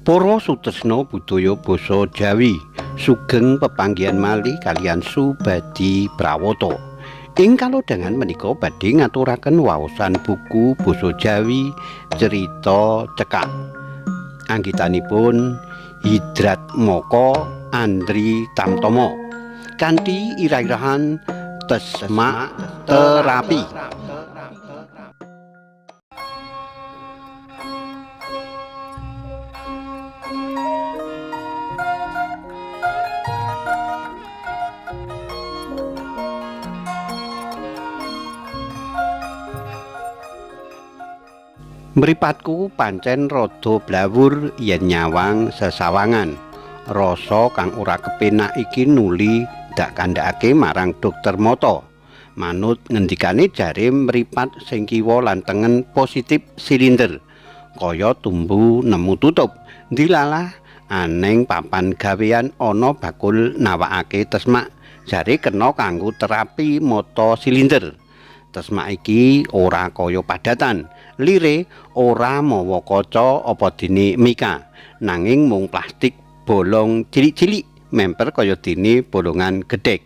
Para sutresna budaya basa Jawi sugeng pepanggihan malih kaliyan Subadi Prawata. Ing kalodhangan menika badhe ngaturaken waosan buku basa Jawi Crita Cekak. Anggitanipun Hidratmoko Andri Tamtomo. Kanthi irah-irahan Tesmak Terapi. Mripatku pancen rada blawur yen nyawang sesawangan. Rasa kang ora kepenak iki nuli dak kandhakake marang dokter mata. Manut ngendikane jare mripat sing kiwa lan tengen positif silinder. Kaya tumbu nemu tutup. Ndilalah aneng papan gawean ana bakul nawakake tesmak jare kena kanggo terapi mata silinder. Tesmak iki ora kaya padatan. Lire ora mawa kaca apa dene mika, nanging mung plastik bolong cilik-cilik memper kaya dene bolongan gedhek.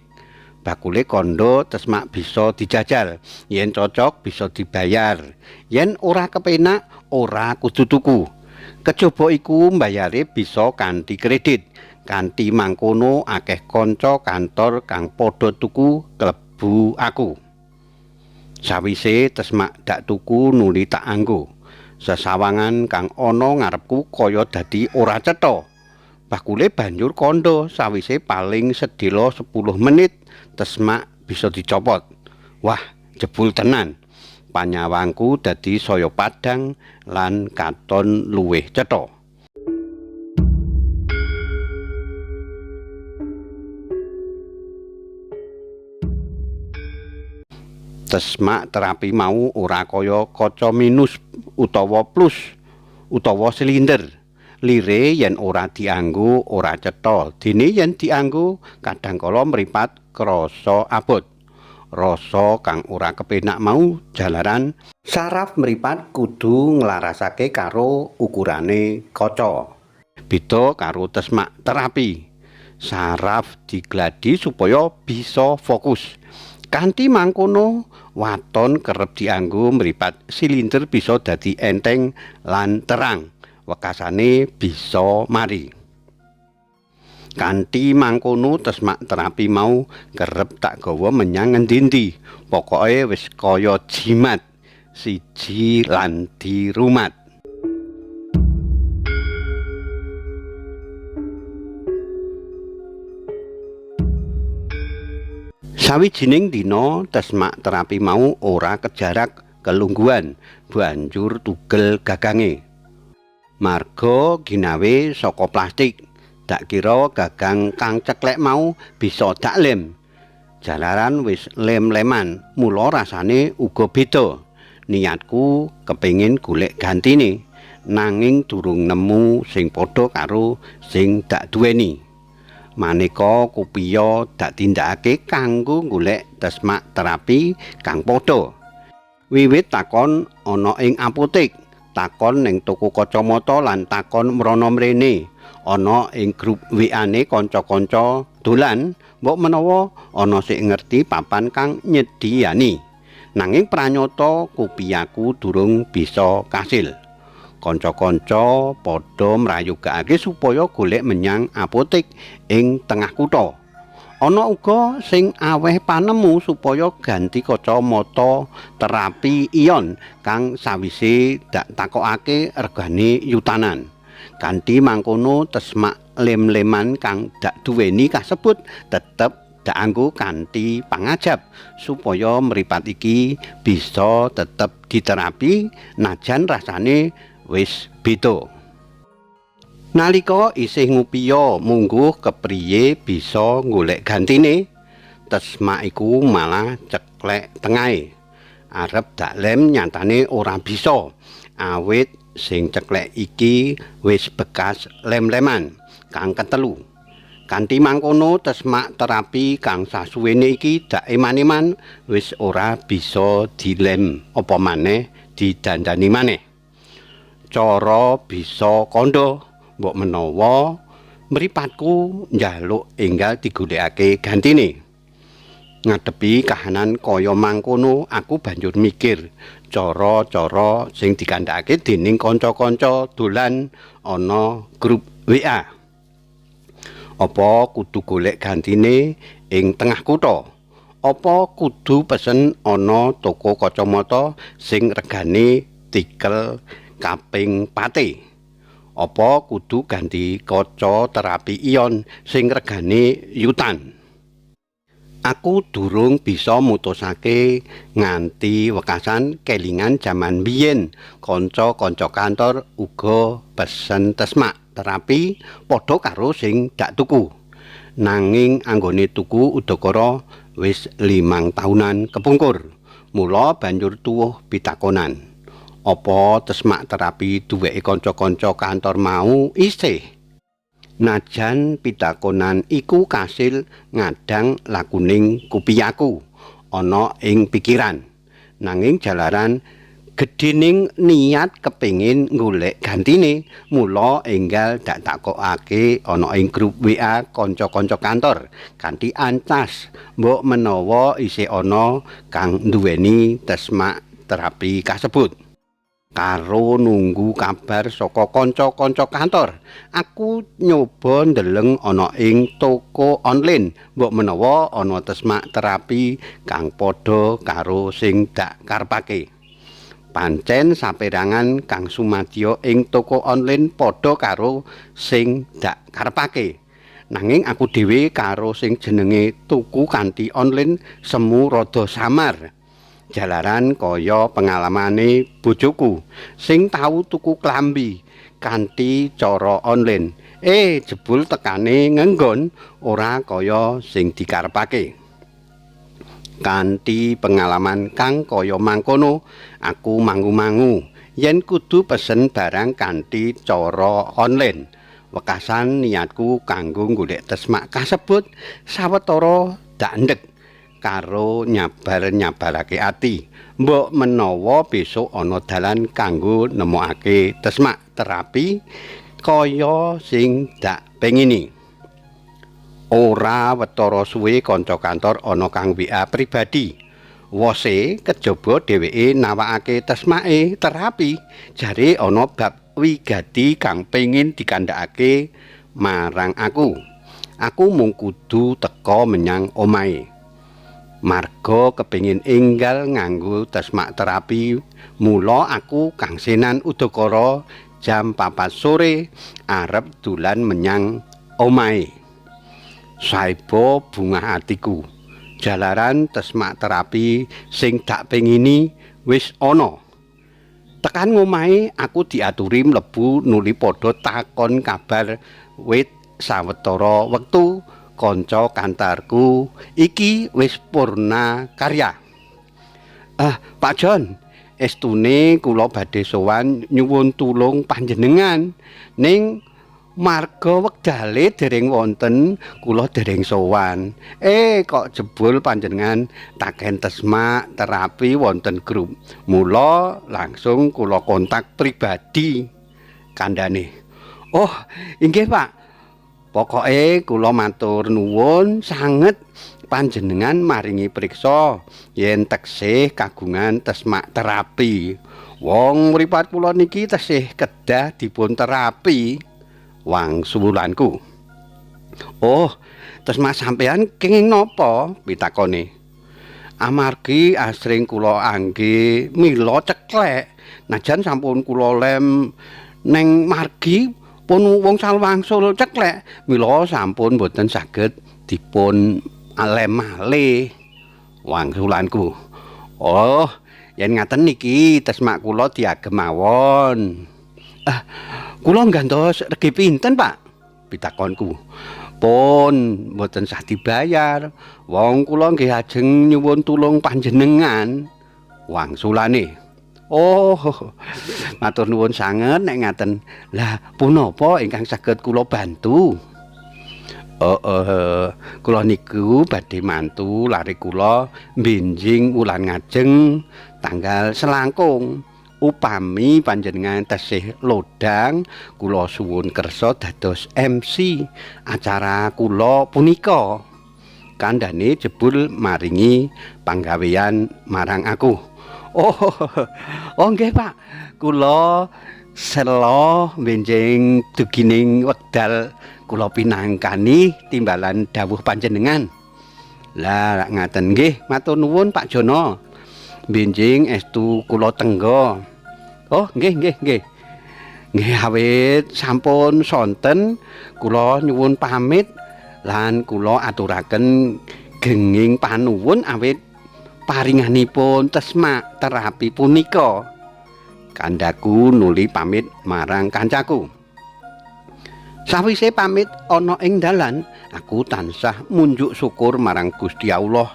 Bakule kandha tesmak bisa dijajal, yen cocok bisa dibayar, yen ora kepenak ora kudu tuku. Kejaba iku mbayare bisa kanthi kredit. Kanthi mangkono akeh kanca kantor kang padha tuku klebu aku. Sawise tesmak dak tuku nuli tak anggo. Sesawangan kang ana ngarepku kaya dadi ora cetha. Bakule banjur kandha sawise paling sedhela 10 menit tesmak bisa dicopot. Wah, jebul tenan. Panyawangku dadi saya padhang lan katon luwih cetha. Tesmak terapi mau ora kaya kaca minus utawa plus utawa silinder. Lire yen ora dianggo ora cetha, dene yen dianggo kadhangkala mripat krasa abot. Rasa kang ora kepenak mau jalaran saraf mripat kudu nglarasake karo ukurane kaca. Beda karo tesmak terapi. Saraf digladi supaya bisa fokus. Kanthi mangkono, waton kerep dianggo mripat silinder bisa dadi enteng lan terang. Wekasane bisa mari. Kanthi mangkono tesmak terapi mau kerep tak gawa menyang ngendi-endi. Pokoke wis kaya jimat, siji lan dirumat. Sawijining dina tesmak terapi mau ora kejarak kelungguhan, banjur tugel gagange. Marga ginawe saka plastik, dak kira gagang kang ceklek mau bisa dak lem. Jalaran wis lem-leman, mula rasane uga beda. Niatku kepengin golek gantine, nanging durung nemu sing padha karo sing dak duweni. Maneka kupiya dak tindakake kanggo golek tesmak terapi kang padha. Wiwit takon ana ing apotek, takon ning toko kacamata lan takon mrana mrene, ana ing grup WA-ne kanca-kanca dolan, mbok menawa ana sing ngerti papan kang nyedhiyani. Nanging pranyata kupiyaku durung bisa kasil. Kanca-kanca padha mrayogakake supaya golek menyang apotek ing tengah kutha. Ana uga sing aweh panemu supaya ganti kacamata terapi ion kang sawise dak takokake regane yutanan. Kanthi mangkono tesmak lem-leman kang dak duweni kasebut tetep dak anggo kanthi pangajab supaya mripat iki bisa tetep diterapi najan rasane wis beda. Nalika isih ngupiya mungguh kepriye bisa golek gantine, tesmak iku malah ceklek tengahe. Arep dak lem nyatane ora bisa, awit sing ceklek iki wis bekas lem-leman kang ketelu. Kanthi mangkono tesmak terapi kang sasuwene iki dak eman-eman wis ora bisa dilem apa maneh didandani maneh. Cara bisa kandha Mbok menawa mripatku njaluk enggal digolekake gantine. Ngadepi kahanan kaya mangkono, aku banjur mikir cara-cara sing dikandhakake dening kanca-kanca dolan ana grup WA. Apa kudu golek gantine ing tengah kutha? Apa kudu pesen ana toko kacamata sing regane tikel kaping pate? Apa kudu ganti kaca terapi ion sing regane yutan? Aku durung bisa mutusake nganti wekasan kelingan jaman biyen kanca-kanca kantor uga pesen tesmak terapi padha karo sing dak tuku. Nanging anggone tuku udakara wis 5 tahunan kepungkur. Mula banjur tuwuh pitakonan. Apa tesmak terapi duweke kanca-kanca kantor mau isih? Najan pitakonan iku kasil ngadang lakuning kupiyaku ana ing pikiran. Nanging jalaran gedhening niat kepingin golek gantine, mula enggal dak takokake ana ing grup WA kanca-kanca kantor kanthi ancas mbok menawa isih ana kang nduweni tesmak terapi kasebut. Karo nunggu kabar saka kanca-kanca kantor, aku nyoba ndeleng ana ing toko online mbok menawa ana tesmak terapi kang padha karo sing dak karepake. Pancen saperangan kang sumadya ing toko online padha karo sing dak karepake. Nanging aku dhewe karo sing jenenge tuku kanthi online semu rada samar. Jalaran kaya pengalamane bojoku sing tau tuku klambi kanthi cara online. Jebul tekane ngenggon ora kaya sing dikarepake. Kanthi pengalaman kang kaya mangkono, aku mangu-mangu yen kudu pesen barang kanthi cara online. Wekasan niatku kanggo golek tesmak kasebut sawetara dak ndek karo nyabar-nyabarake ati. Mbok menawa besok ana dalan kanggo nemokake tesmak terapi kaya sing dak pengini. Ora wetara suwe kanca kantor ana kang WA pribadi. Wose kejaba dheweke nawakake tesmake terapi, jare ana bab wigati kang pengin dikandhakake marang aku. Aku mung kudu teka menyang omahe. Marga kepingin enggal nganggo tesmak terapi, mula aku kangsenan udakara jam 4 sore arep dolan menyang omahe. Saeba bungah atiku, jalaran tesmak terapi sing dak pengini wis ana. Tekan ngomahe aku diaturi mlebu nuli padha takon kabar wit sawetara wektu. Kanca kantarku iki wis purna karya. Pak John, estune kula badhe sowan nyuwun tulung panjenengan. Ning marga wektale dereng wonten, kula dereng sowan. Kok jebul panjenengan taken tesmak terapi wonten grup. Mula langsung kula kontak pribadi kandhane. Oh, inggih Pak. Pokoke kula matur nuwun sanget panjenengan maringi priksa yen teksih kagungan tesmak terapi. Wong mripat kula niki tesih kedah dipun terapi wangsulanku. Oh, tesmak sampean kenging napa? Pitakone. Amargi asring kula angge mila ceklek. Najan sampun kula lem neng margi pun wong wangsul ceklek, mila sampun boten saged dipun alem malih wangsulanku. Oh, yen ngaten niki tesmak kula diagem mawon. Kula nggantos regi pinten, Pak? Pitakonku. Pun mboten sah dibayar. Wong kula nggih ajeng nyuwun tulung panjenengan wangsulane. Oh, matur nuwun sanget nek ngaten. Lah, punapa ingkang saged kula bantu? Kula niku badhe mantu lare kula benjing wulan ngajeng tanggal selangkung. Upami panjenengan tesih lodang, kula suwun kersa dados MC acara kula punika. Kandhane jebul maringi panggawean marang aku. Oh, oh nggih Pak, kula sela benjing dugining wekdal kula pinangkani timbalan dawuh panjenengan. Lah ngaten nggih, matur nuwun Pak Jono. Benjing estu kula tengga. Oh nggih nggih nggih. Nggih awit sampun sonten kula nyuwun pamit lan kula aturaken genging panuwun awit paringanipun tesmak terapi punika. Kandhaku nuli pamit marang kancaku. Sawise pamit ana ing dalan, aku tansah munjuk syukur marang Gusti Allah.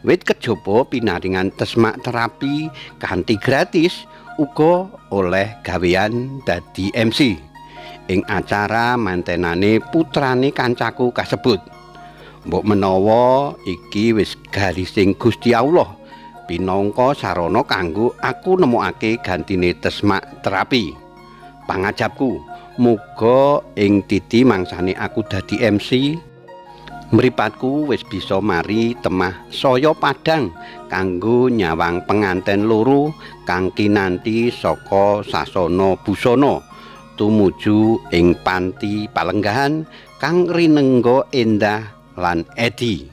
Wit kejaba pinaringan tesmak terapi kanthi gratis uga oleh gawean dadi MC ing acara mantenane putrane kancaku kasebut. Mbok menawa iki wis garising Gusti Allah pinangka sarana kanggo aku nemokake gantine tesmak terapi. Pangajapku, muga ing titi mangsane aku dadi MC, mripatku wis bisa mari temah saya padhang kanggo nyawang penganten loro kang kinanti saka sasana busana tumuju ing panti palenggahan kang rinengga endah lan edi.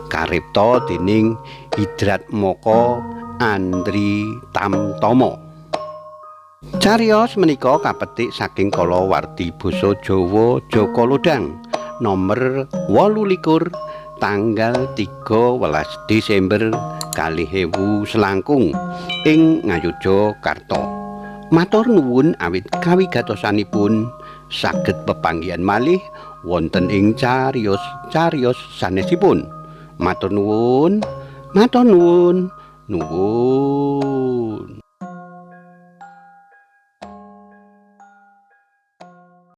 Karipta dening Hidratmoko Andri Tamtomo. Cariyos menika kapetik saking kalawarti basa Jawa Jaka Lodhang nomer 28 tanggal 13 Desember 2000 selangkung ing Ngayogyakarta. Matur nuwun awit kawigatosanipun saged pepanggihan malih wonten ing cariyos-cariyos sanesipun. Matur nuwun, matur nuwun, nuwun.